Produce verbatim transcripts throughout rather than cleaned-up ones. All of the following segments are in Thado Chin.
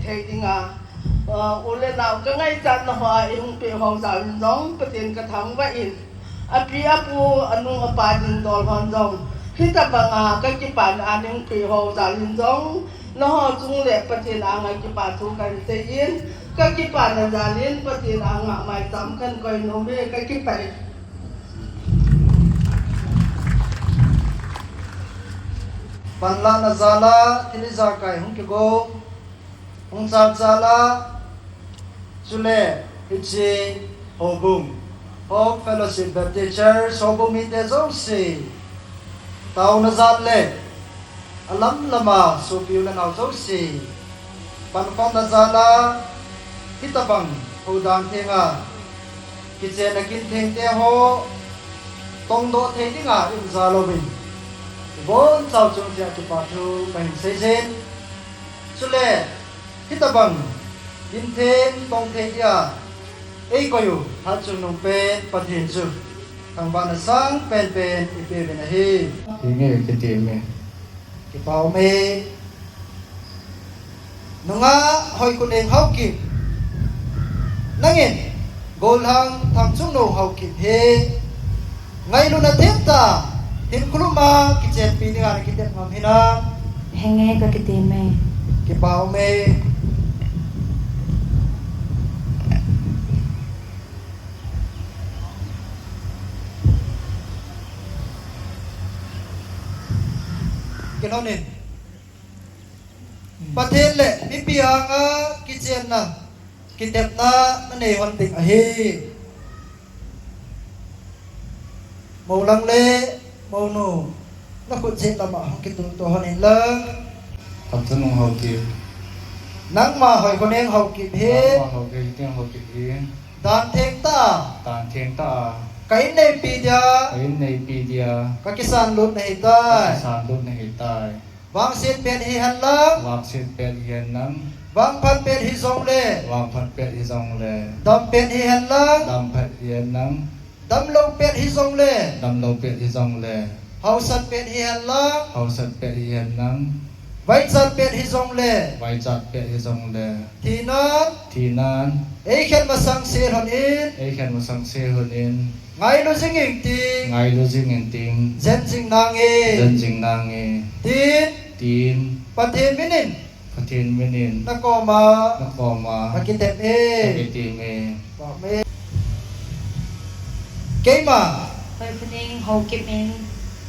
Kei dinga, uh, u le nau ka ngaichat na hoa i hung peh ho jal in jong Pathen ka thangvah in, api apu, anu apa ding dol hon jong hitabanga ka kipana a i hung peh ho jal in jong, na ho chung le Pathen anga kipa thu kan sei in, ka kipana jal in Pathen anga maicham kan koi nom e, ka kipah e. Panlahna jal a thil ijakai hung kigo, hung chat jal a, chule hiche houbung, Hope Fellowship Baptist Church houbung mite jouse, taona jal le alam lama sopi u le nau jouse, pankhomna jal a hitabang houdan thenga kichenna kin thengte ho tongdoh thei dinga i um jal uvin, i bonchau chung cheh a kipa thu kahin seijin. Chule hitabang kin theng tong thei dia eikoi u Hatchungnung pen Pathen chu thangvahna sang penpen ipeuvin ahi. Hinge kiti me. Kipa ume. Nungah Hoikhoneng Haokip, nangin Gollhang Thangchungnung Haokip hi ngailutna themtah a hinkho lum a kichenpi dinga na kitep ngam hinam? Henge kakiti me. Kipa ume. Kilhonin. Pathen le mipi anga kichenna, kitepna nanei hon ding ahi. Moulang le mounu, nakhut chet lama hung kitul to hon inlang. Thangchungnung Haokip. Nangma Hoikhoneng Haokip hi. Nangma Hoikhoneng Haokip hi. Dan thengtah a. Dan thengtah a. Ka in neipi dia. Ka in neipi dia. Kakisan lut nahitai. Kakisan lut nahitai. Vangset pet hihen lang. Vangset pet hihen lang. Vangphat pet hijongle. Vangphat pet hijongle. Dam pet hihen lang. Dam pet hihen lang. Damlou pet hijongle. Damlou pet hijongle. Haosat pet hihen lang. Haosat pet hihen lang. Vaichat pet hijongle. Vaichat pet hijongle. Thinan. Thinan. Eikhen masang sel hon in. Eikhen masang sel hon in. Ngailu jing inting. Ngailu jing inting. Jen jing nange. Jen jing nange. Tin. Tin. Pathen minin. Pathen minin. Nakoma. Nakoma. Kakitep e. Kakitep e. Amen. Keima. Hoikhoneng Haokip in.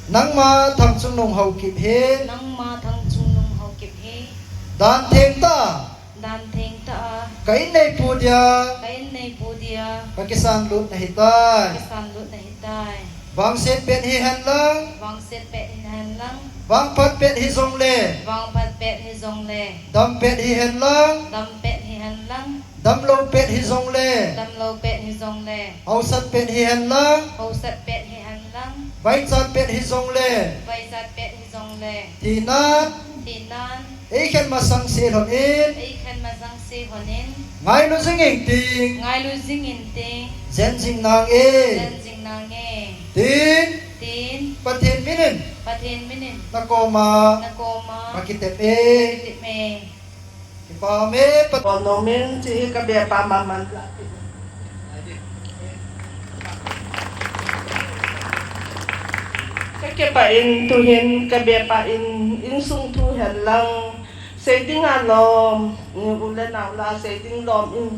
Nangma Thangchungnung Haokip hi. Nangma Thangchungnung Haokip hi. Dan thengtah a. Dan thengtah a. Ka in neipu dia. Ka in neipu dia. Kakisan lut nahitai. Kakisan lut nahitai. Vangset pet hihen lang. Vangset pet hihen lang. Vangphat pet hijongle. Vangphat pet hijongle. Dam pet hihen lang. Dam pet hihen lang. Damlou pet hijongle. Damlou pet hijongle. Haosat pet hihen lang. Haosat pet hihen lang. Vaichat pet hijongle. Vaichat pet hijongle. Thinan. Thinan. Eikhen masang sel hon in. Eikhen masang sel hon in. Ngailu jing inting. Ngailu jing inting. Jen jing nange. Jen jing nange. Tin. Tin. Pathen minin. Pathen minin. Nakoma. Nakoma. Kakitep e. Kakitep e. Kipa me, Pathen nomin, chi ka bia pa maman. Ka kipah in tuhin ka bia pa in, insung thu hen lang, sei dinga lom, u le nau la sei ding lom in,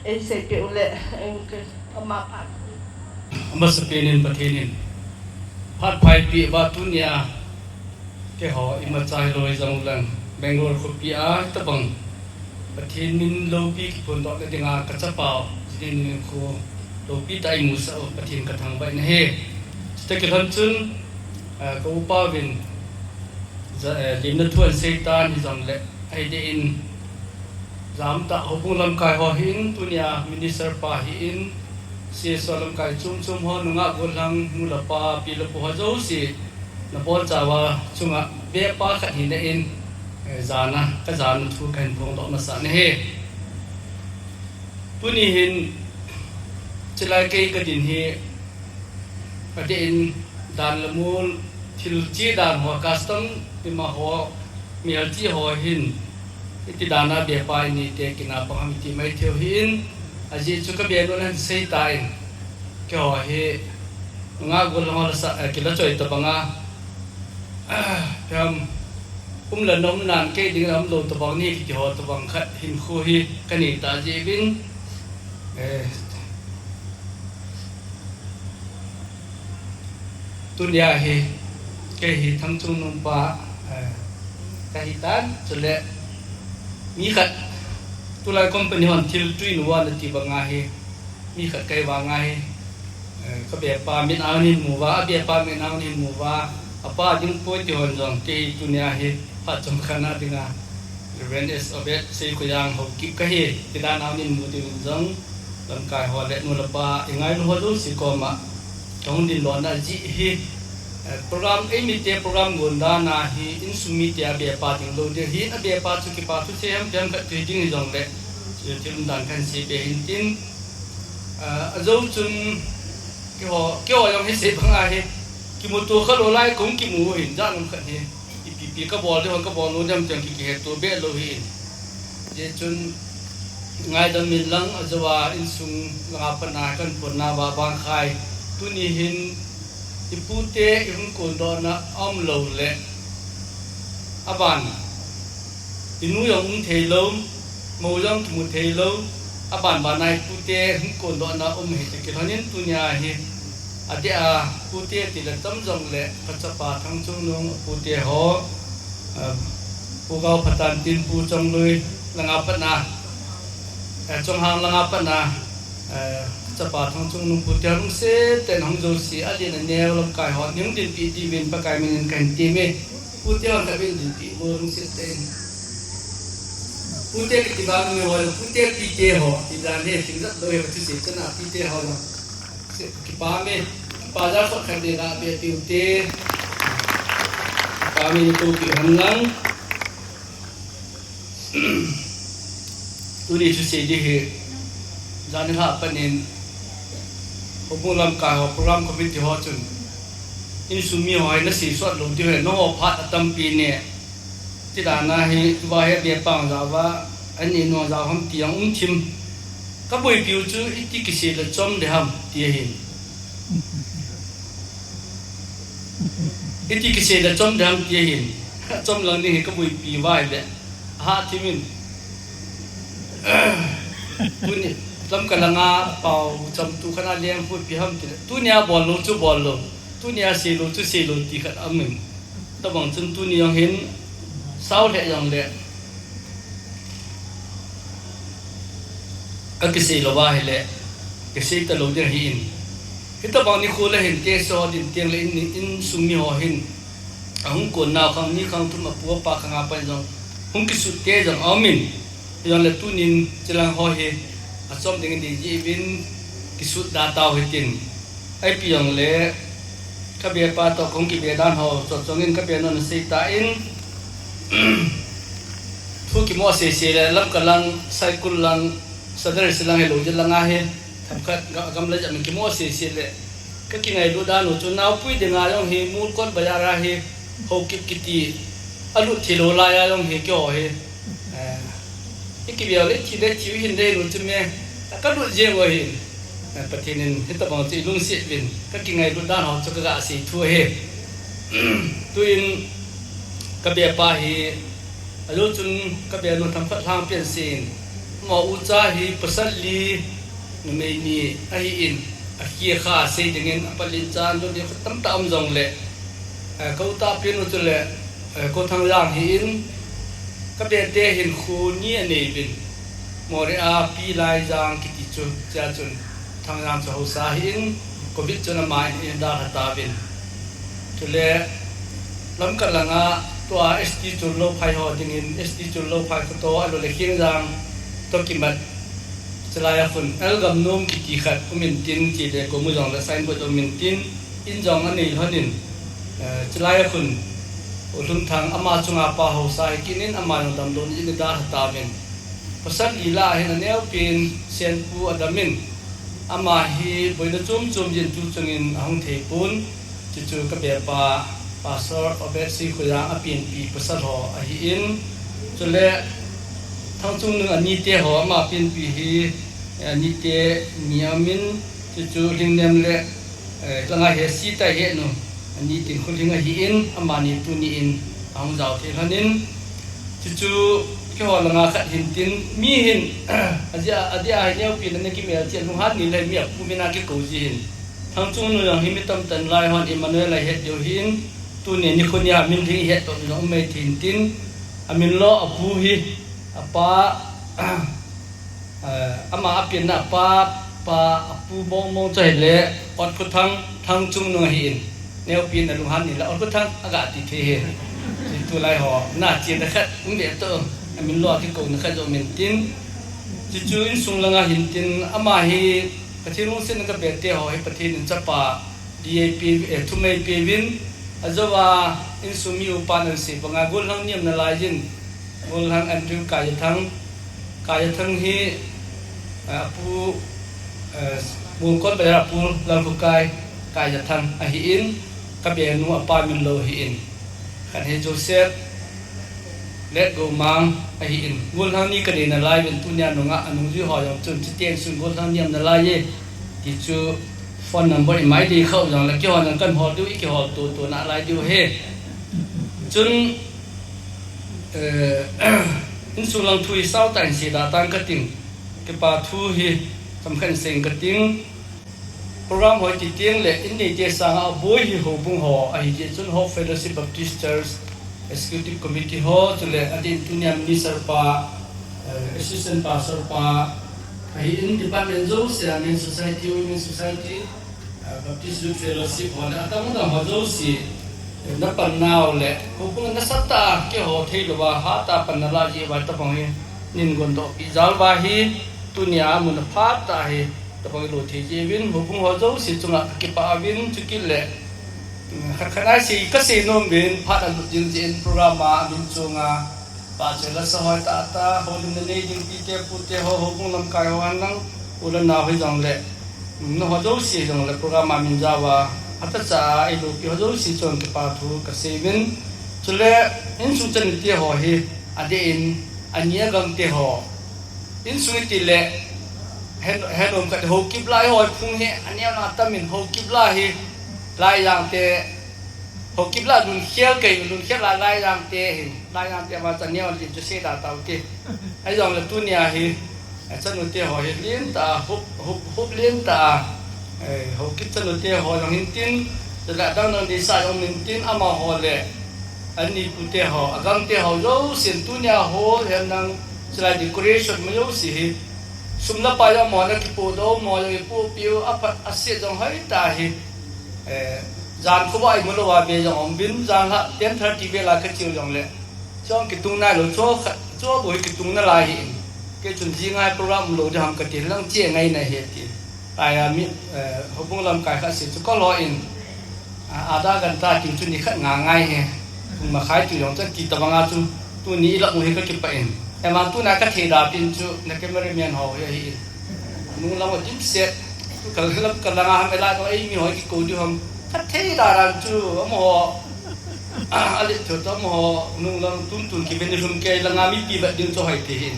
ei seipeh u le, in ke, ama pa. Amasapen in Pathen in phat phaipeh uva tunia keiho imacha hilou jong leng Bangalore khopi a tabang Pathen min loupi kiphondohna dinga ka chapau jinin khu loupi tah a imusah u Pathen ka thangvah in ahi. Chuti kilhon chun, eh, ka upa uvin ja-, eh, limna thu ahin seitan hijongle, ahi deh in, jamtah houbung lamkai ho hin, tunia minister pa hin, C S O lamkai chom chom ho, nungah gollhang, nu le pa, pi le pu ho jouse, naboncha uva chunga beh pa khat hina in, eh, jana, ka jana thu kahin phongdoh masa nahi. Tuni hin, chulai kei kadin hi, adeh in dan le mol, thil che dan ho, custom, ima ho, mel che ho hin, Iti dana bepa ini te kina pang ham iti mai theu hin, ajeh chu ka be nu nan sei ta in, keiho hi, nga gol ho la sa, eh, kila choi ta banga, pem, um la nom nan kei ding la um lo ta bang ni kiti ho ta bang khat hin khu hi, ka ni ta ji bin, eh, Tunia hi, kei hi Thangchungnung pa, eh, ka hi tan, chule mi khat, tulai company hon thil tui nu a na ti banga hi, mi khat kei vanga hi, eh, ka bepa min a hin mu va, a bepa min a hin mu va, a pa ding poi ti hon jong, kei tunia hi, phat chom khat na dinga, Reverend S Obed Seikhoyang Haokip ka hi, ti dan a hin mu ti min jong, lamkai ho le nu le pa, i ngailu ho jouse koma, ka hung din lona ji hi, eh, program, ei mite program gon dan a hi, insung mite a bepa ding lo ding hi, a bepa chu kipa thu che ham, pian khat thu ding hi jong le, chu thil um dan kan sei be hin tin, eh, a jo chun, keiho, keiho jong hi sei banga hi, kimuto kha lo lai kong kimu hin, jan um khat hi. Ipi ipi ka bol ding, ka bol lou ding, tiang ki, kihetto be lou hi. Hijeh chun ngaidam in lang, ajoa insung langa pat na kan pon na va bang khai. Tuni hin i pute i hung kondoh na um lou le. Aban. I nu jong um thei lou, mou jong kimu thei lou, aban ban a i pute hung kondoh na um hi ti kilhon in tunia hi. Adeh a, pute ti le tam jong le, ka chapa Thangchungnung, pute ho, eh, Pu Gaophatan tin Pu Chonglui langa pat na, eh, Chonghang langa pat na, eh, ka chapa Thangchungnung pute ho lungset tah in hung jouse, alen aneo lamkai ho, ning dinpi diuvin Pakai min in kahin temme, pute ho ka bin dinpi mo lungset tah in. Pute kiti bang mi ho, pute pite ho, ti dan he, sing jat lou he, ka thusei chan a pite ho lou. Kipa me, kipa ja khot khat le la be piu te. Kipa me ni tu pi han lang. Tuni thusei di hi, jani lha panin, houbung lamkai ho, program committee ho chun, insung mi ho hi na sei sot lou di ho, nangho phat atampi ne. Ti dan a hi, tuva hi bepa jao va, ani nu jao ham ti jong um thim. Ka boipiu chu iti kisei le chom de ham ti ahin. Iti kisei le chom de ham ti ahin. Chom lang ding hi ka boipi vai le. Ha thimin. Tuni, lam ka langa pau cham tu kana leng pu pi ham ti le. Tunia bol lou chu bol lou. Tunia sei lou chu sei lou ti khat amin. Tabang chun tuni jong hin, sao lheh jong le, ka kisei lou va hile, kisei ta lou ding ahi in. Hitabang nikho le hin, te so din tiang le in, insung mi ho hin, ahung kon nau khang ni khang thum apu apa khang apa jong, hung kisut te jong aum in. Hijongle tunin chilang ho hi achom ding ding ji vin kisut da tau hitin. Ipi jongle ka bepa toh kong kibe dan ho chot chong in ka be non sei ta in. Thu kimo sei sei le lam ka lang, Saikul lang, Sadar silang he lo je langa he. Themkhat ga-, gam le jam kimo sei sei le. Ka kingailut dan u chu naopui dinga jong hi Mulkon bazar a hi Haokip kiti alut thei lou lai a jong hi keiho hi. Eh, i kiveu le thi le thiu hin dei lou chu me. Ka lut jeng u hin. Eh, Pathen in hitabang chu i lungset uvin. Ka kingailut dan ho chu ka ga sei thu hi. Tuin ka bepa hi Ajo chun ka benu themkhat lhang pian sin. Mo ucha hi pasal li numei ni ahi in, akhe kha sei dingin apalin chan lo ding tamtah um jongle, eh, ka uta pian u chule, eh, ko Thangjang hi in, ka bete hin khu ni anei uvin. Moreh a Pi Laijang kiti chu, chea chun Thangjang chu hausa hi in, Covid chun ama in, in dalha tauvin. Chule, Lamka langa tua S T Churlophai ho dingin, S T Churlophai kho toh, ahilou le Khengjang toh kimat, chulai a khun, L Gamnom kiti khat um intin, chule komu jongle signboard um intin, in jong anei lhonin, eh, chulai a khun, U Lhunthang ama chunga pa hausa hi kinin, ama jong damlouna in dalha tauvin. Pasal li lah a hin aneopen Senpu adamin, ama hi boina chom chom jin tu chungin ahung thei pon, chuchu ka bepa Pastor Obed Sikhoilang apenpi pasal ho ahi in, chule Thangchungnung anite ho ama penpi hi, eh, anite ni amin, chuchu Lhingnem le, eh, langa hi Sita henu, ani tin Kholhing ahin, amani tuni in ahung jao thei lhonin, chuchu keiho langa khat hin tin, mi hin, adia, adia hi neopi na, na kimel chi lunghan ni le mi apu mina kikou ji hin. Thangchungnung jong hi mi tamtah in lai hon Emmanuel ahet diu hin, tuni nikho nia min lhing het to mi jong um mai thin tin, amin lo apu hi, apa, eh, ama apenna apa, pa, apu mong mong chu ahile, Otkhothang, Thangchungnung ahin. Neopi na lunghan ni la, Otkhothang aga ti thei hi. Chu tulai ho, na chi na khat, um ve to, amin lo kikou na khat jong min tin. Chuchu insung langa hin tin, ama hi, Pathen lungset in kabete ho hi, Pathen in chapa, di a pe, eh, thum a pe vin, ajouva, insung mi upa nan se, banga gollhang niam nalai jin, gollhang Andrew Kaijathang, Kaijathang hi, eh, apu, eh, Molkot Bazar apu Lalkhokai Kaijathang ahin, kabenu apa min lo ahin. Khat hi Joseph Letgomang ahin. Gollhang ni kanei nalai vin tunia nunga anungjui ho jong chun chiten sun gollhang niam nalai e. Ti chu phone number imai di khau jong le kihol jong kan hol diu, ikihol tu tu nalai diu he. Chun, eh, insung lang thu hi sao ta in si da tang kating. Kipa thu hi tam khan seng kating. Program hoi ti tiang le, in neite sanga aboi hi houbung ho, ahi jeh chun Hope Fellowship Baptist Church Executive Committee ho, chule adin tunia minister pa, eh, assistant pastor pa, ahin department jouse, Men's Society, Women's Society, eh, Baptist Youth Fellowship ho le, adang dang ho jouse, eh, na pan nau le, houbung nasatah a keiho thei louva, hatah a pan nalai jeh uva tabang hi, nin gondoh pi jal uva hi, tunia mun aphat tah hi, Tabang ilou thei jeh uvin, houbung ho jouse chunga kakipah uvin, chukit le, mm, khat khat a sei, kasei nom uvin, phat alut jing jeh in program a, amin chunga, pahchoi lasa hoi tah tah, houlimna nei ding pite pute ho, houbung lamkai ho henlang, u le nao hijong le, mm, nangho jouse jong le program a min jao uva, atahsa a ilopi ho jouse chunga kipa thu kasei uvin, chule, insung chanute ho hi, adeh in, ani agangte ho, Insung iti le, hen, hen um khat Haokip la hi hoi phung hi, aneo na tamin Haokip la hi, Laijang te, Haokip la lunkhel kei, lunkhel la Laijang te hin, Laijang te ma cha neo lim chu sei da tau te. Ahi jong le tunia hi, chanu te ho hi lin ta, hup, hup, hup lin ta, eh, Haokip chanu te ho jong hin tin, chule adang dang deisah jong min tin, amaho le, Ani pute ho, agangte ho, jousen tunia ho, henlang, chulai decoration ma jouse hi. Sum le pai jong mo na kipodoh mo jong ipohpeh u, aphat aset jong hoitah hi. Eh, jan khovah imu louva ve jong um uvin, jan lha ten thirty vel a kache u jong le. Chong kitung nailou, cho khat, cho bou hi kitung nalai hi in. Kei chun jingai program lou ding ham kati lang che ngai nahi ti. Aya mi, eh, houbung lamkai khat se chu kol ho in, ah, ada ganta tin chu ni khat nga ngai he. Pung makhai tu jong chan ti tabang a chu, tuni ilah u hi kakipah in. Ema tuna kathei da tin chu, na cameraman ho hi ahi in. Nung lam a dimset, tu kal lam kal langa ham ela no ei mi ho kikou diu ham. Kathei da dan chu, amaho. Ah, ale chu amaho, nung lam tun tun kiven ni lhum kei langa mipi vet ding chu hoi ti hin.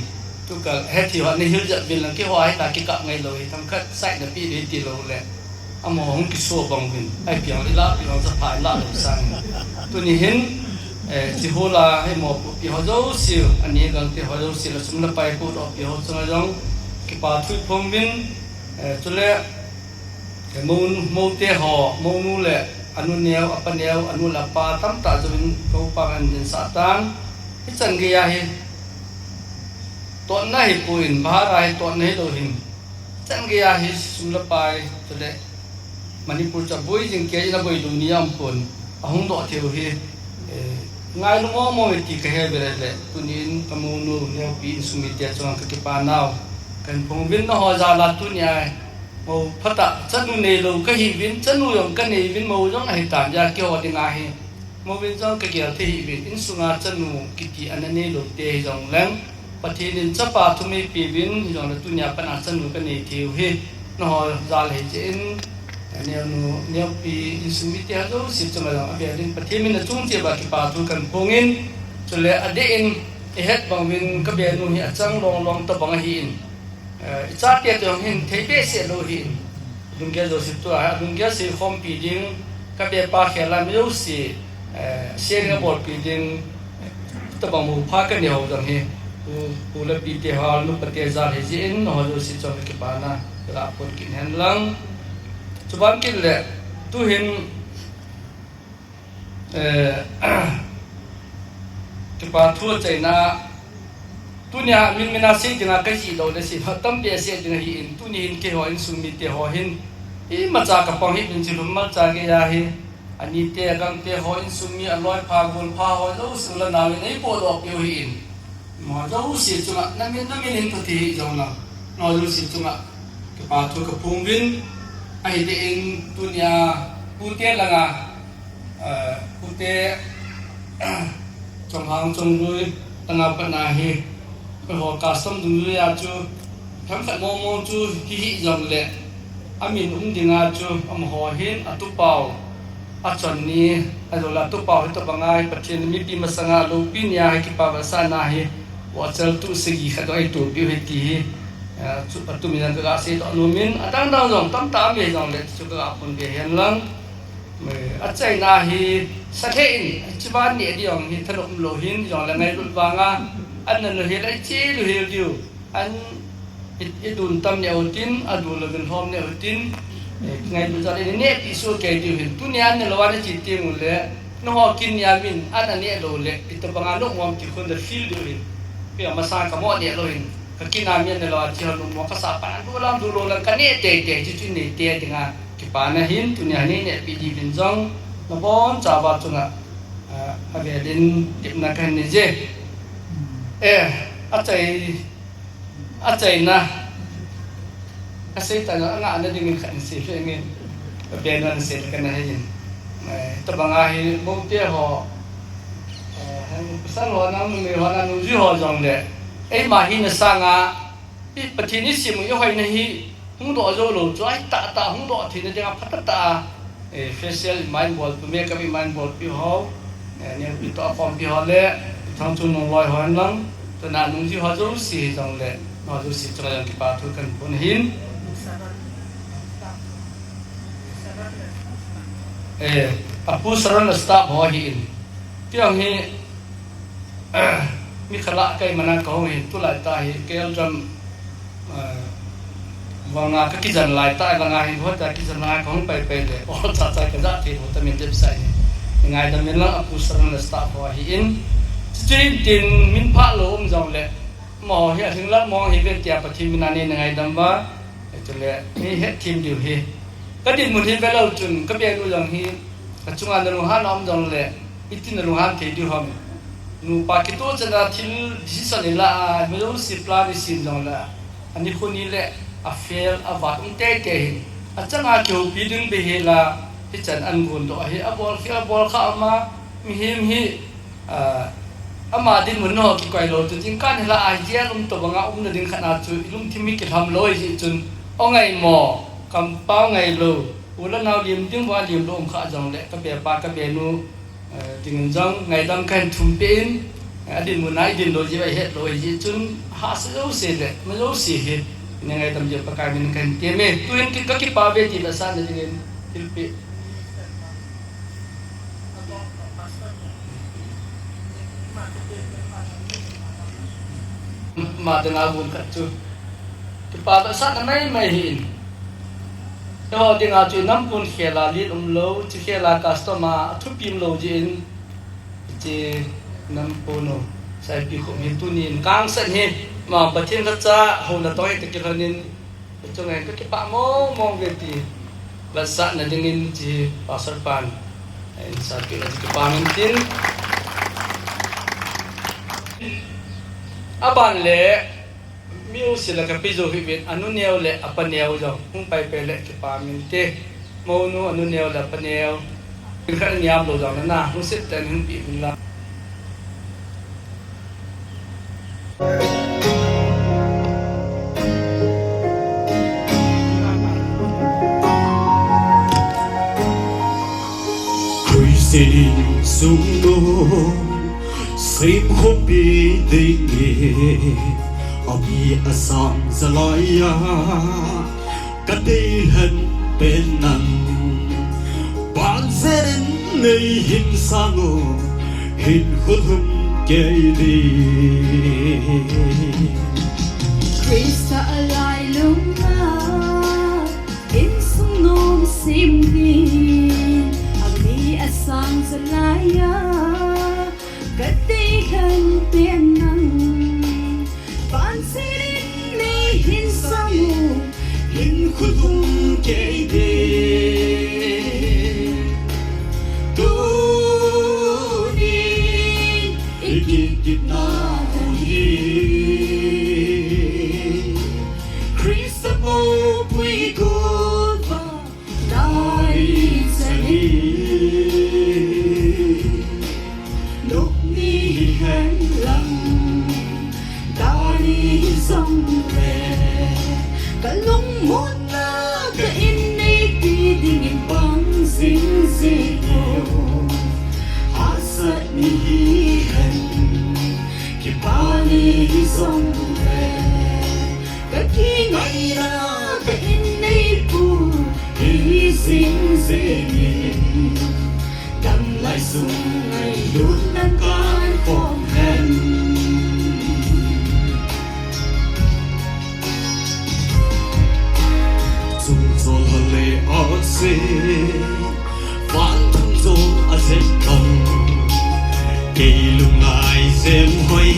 Tukal, heti ho, ni hil jat uvin lang, keiho hi ta kikap ngai lou hi, themkhat side na pi ding ti lou le. Amaho hung kiso bang uvin, ai piang le la, piang sa pha la lou sang. Tuni hin, eh, chi ho la, hei mopohpi ho jouse, ani gangte ho jouse la sum le pai podohpi ho chunga jong, kipa thu iphong uvin, eh, chule, Mou, moute ho, mounu le anu neo, apa neo, anu le apa tamtah jouvin, ka upa ngan dinsah tan. Hichan geiya hi, totna hipon, bhara hi totna hilou hin. Hichan geiya hi, sum le pai, chule Manipur chu aboi jing kei in aboi lou ni aumpon. Ahung doh thei u hi, eh, ngailu mong mong e ti kahe bere le, tunin ka mounu neopi insung mite chunga kakipa nau. Kahin phong uvin nangho jal a tunia, Mou phatah, chanu neilou kahiuvin, chanu jong kaneiuvin, mou jong ahitan, ja keiho dinga hi. Mouvin jong kagel thei hiuvin, insunga chanu kiti ana neilou te hijong leng, Pathen in chapa thum eipeuvin, hijongle tunia pat a chanu kanei thei u hi, nangho jal hijeh in, neonu, neopi, insung mite ho jouse chunga jong avel in Pathen min a chung cheh uva kipa thu kahin phong in, chule adeh in, Ihet bang uvin ka benu hi achang long long tabang ahin. Eh, ichate toh hin thei behseh lou hin. Lunggel jouse tua, lunggel seikhompi ding, ka bepa khel a mi jouse, eh, sharing abolpi ding, tabang mupha kanei ho jong hi. Pu, pu le pi te ho, nupa te jal hi jeh in, ho jouse chunga kipana, ka phongin hen lang. Chuban kit le, tuhin, Eh, kipa thu achaina, tunia min min a sei dinga ka hilou le sei, tampi a sei dinga hin, tuni hin keiho insung mite ho hin, imacha ka pang hih in chilum malcha geiya hi, anite, agangte ho insung mi aloipha, golpha ho jouse u le nao in eipohdoh piu hin. Amaho jouse chunga, na min, na min in phatthei hih jong lang. Amaho jouse chunga, kipa thu ka phong uvin, ahileh in tunia, pute langa, eh, pute, Chonghang Chonglui langa pat na hi, eiho custom dungjui a chu, themkhat mong mong chu hi hih jong le, amin um dinga chu, amaho hin, atupau, achon ni, ajo la tupau hi tabang a hi Pathen mipi masanga loupi nia hi kipa vetsahna hi, voucher tu sagi khat dong eitopiu hi ti hi, eh, chu, atu min a ka seidoh nom in, adang dang jong tamtah um hih jong le, chu ka phon ve hen lang. Eh, achaina hi, sa thei in, chiban ni di jong hi, thanop lou hin, jong le ngailut vanga, an na lou hel, ai chi lou hel diu. An i, i dun tam neo tin, a dun louvin lhom neo tin, eh, ngailut jal in, nehpi soh kei diu hin. Tunia an nelou a na chi teng ule, nangho kin nia min, an aneh lou le, itobang a nopmo ham ti khun na feel diu hin. Pi a masang ka mo neh lou hin. Ka kin a min nelou a chi ho nopmo ka sa pan, an du lam du lou lam ka neh tei tei, chi chi nei tei dinga, kipana hin, tunia nei nehpi diuvin jong, nabonchauva chunga, ah, avel in, tepna kahin nei je. Eh, achai, Achaina. Asei ta jong, angahna dingin khat in sei lheh nge. Ka benu in sei le kana hei in. Eh, tabang a hi, boute ho. Eh, pasal ho nang, numei ho nang, nungji ho jong le. Eima hina sanga, i Pathen in seimu i hoina hi, hung doh jou lou chu, ahi tahtah, hung doh theina dinga phatah tah a. Eh, facial ima in bolpi, makeup ima in bolpi ho, eh, nehpi toh akhompi ho le, Thangchungnung loi ho hen lang, tuna nungji ho jouse hi jong le, nangho jouse chunga jong kipa thu kahin phon ahin. Eh, Apu Saron le staff ho ahin. Tiang hi, Mi khat lah kei mana kahung hi, tulai tah hi, K L drum, eh, vanga ka kijen lai tah, vanga hi, hota kijen lai kahung pai pai le, o cha cha ka ja thei, hota min dep sai hi. Ngaidam in lang Apu Saron le staff ho ahin. Chuche tin min phalou um jong le, mo hi a hing lang mo hi ve tia Pathen min a nei ngaidam uva. Chule, hi het thim diu hi. Ka dinmun hi ve lou chun, ka benu jong hi, ka chunga na lunghan a um jong le, iti na lunghan thei diu ham. Nupa kitoh chan a thil decision i la a, mi jouse plan i sem jong le, ani khun i le, a fail, a vat um tei tei hi. Achanga kihoupi ding bei hi la, hichan an gon doh hi, a bol khi, a bol kha ama, mihem hi, Ah, ama dinmun ho kikoi lou chu, jingkah ni la a, jia lum tobang a umna ding khat na chu, i lungthim hi kilham lou ahi jeh chun, o ngai mo, kampau ngai lou, u le nao lim ding uva lim lou um kha jong le, ka bepa, ka benu, eh, dingin jong, ngaidam kahin thum peh in, eh, a dinmun a i din lou jeh uva i het lou ahi jeh chun, hahsa jouse le, ma jouse hi, i ngaidam jeh Pakai min kahin tem e, tuin ki, ka kipa ve ti la sa na dingin, thilpeh. Ama dinga gun khat chu. Kipa vetsahna mai mai ahin. Eiho dinga chu nampon khel a lit umlou, chu khel a custom a, athupi umlou jeh in. Chu nampon u. Saipi khom hi tunin kangsan hi. Ama Pathen lhacha, houna tong hi te kilhon in. Chunga ka kipah mong mong ve ti. Vetsahna dingin chu Pastor pan. Insapina chu kipa min tin. Aban le, mi u sila ka pi jo hi vin, anu neo le apa neo jong. Hung pai pai le kipa min te. Mounu anu neo le apa neo. Pil khat niam lou jong na, hung sit ten hung pi min la. Khuisin sung lung, Semkhompi dingin, ami asang jalaiya, kadei lhen pen nang. Banjel in neihin sang o, hinkho lhung kei ding. Christa alailunga, insung nom sem ding, ami asang jalaiya, kadei lhen pen nang. Banjel in neihin sang o, hinkho lhung kei ding. Tunin ikit kitna hi, Christa mopui golvah nani chani. Lupni hihen lang, dani hijongle, kalungmonna ka inneipi dingin pang jingjing o. Hahsat ni hihen, kipa ni hijongle, kakingaina ka inneipu hi jingjing in, damlai sung ngailutnan kakhom hen. Chungchol hale ase, vanthang jong ajem kham, kei lunglai jem hoi,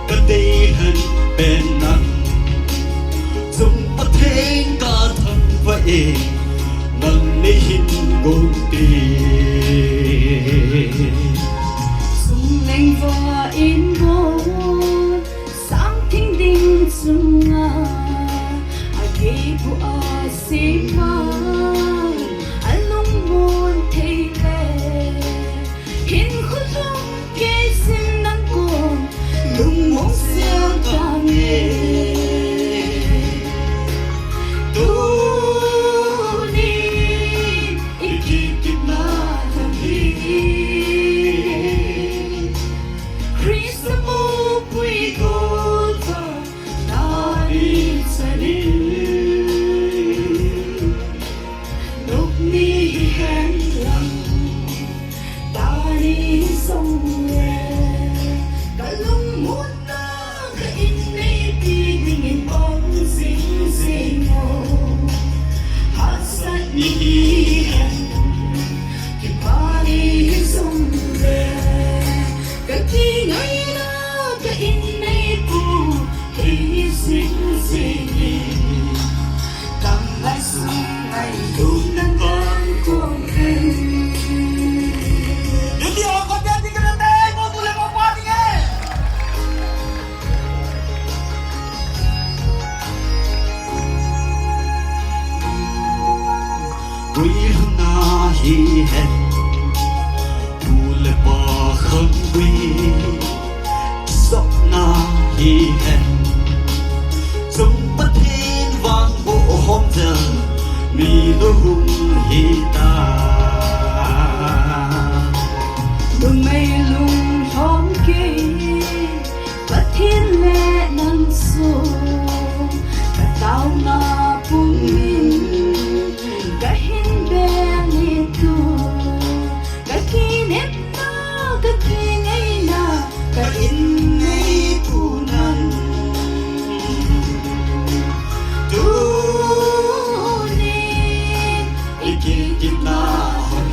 kadei lhen pen nang. Chung Pathen kathangvah e, nang neihin gongpi. Chungleng va inbon, sangthing ding chunga, akeipu asema, alungmon thei le, hinkho lhung kei jing nang kon, lungmong sel tange. Tunin ikit kitna lang hi, Christa mopui golvah nani chani. Lupni hihen lang, dani hijongle, kalungmonna ka inneipi dingin pang jingjing o. Hahsat ni hihen, kipa ni hijongle, kakingaina ka inneipu hi jingjing in, damlai sung ngailutnan kakhom hen. Tuti ho ko te ti ka na te mo tu le mo pa ti nge. Koi lhunna hihen, pu le pa khangdui, sopna hihen, chung Pathen vang bohom jel, mi lohung hita. Numei lunglhom kei, Pathen le nang sung, ka taona pumin, ka hin bel ni tu, ka kinepna, ka kingaina, ka inneipu nang. Tunin ikit kitna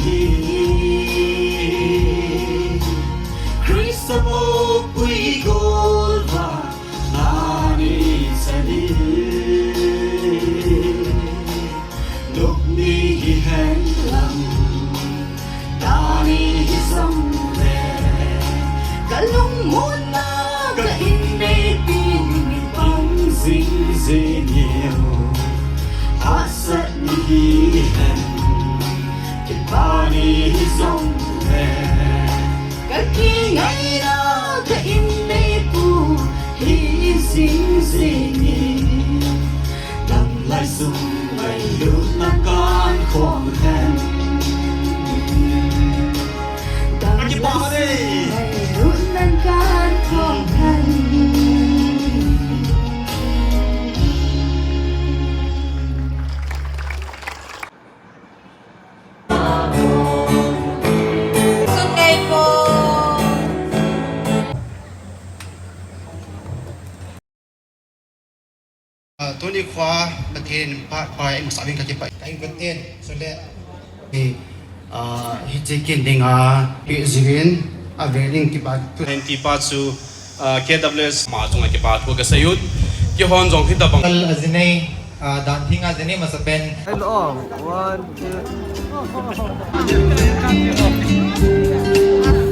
hi, Christa mopui golvah nani chani. Lupni hihen lang, dani hijongle, kalungmonna ka inneipi dingin pang jingjing in, hahsat ni hihen, kipa ni hijongle, ka kingaina ka inneipu hi jingjing in, damlai sung ngailutnan kakhom hen. Damlai sung ngailutnan Kan kong kan. Sun ngai po. Ah, tuni khua Pathen pa pa in sa vin ka kipa. Ka in Pathen, so le. Hi, ah, hiche kin dinga pe jingin, a ve ding kipa. Henti pa chu, ah, K W S ma chunga kipa thu ka sei un. Kihon jong hi tabang. Kal ajinei, ah, dan thing ajinei masa pen. Hello, one, two.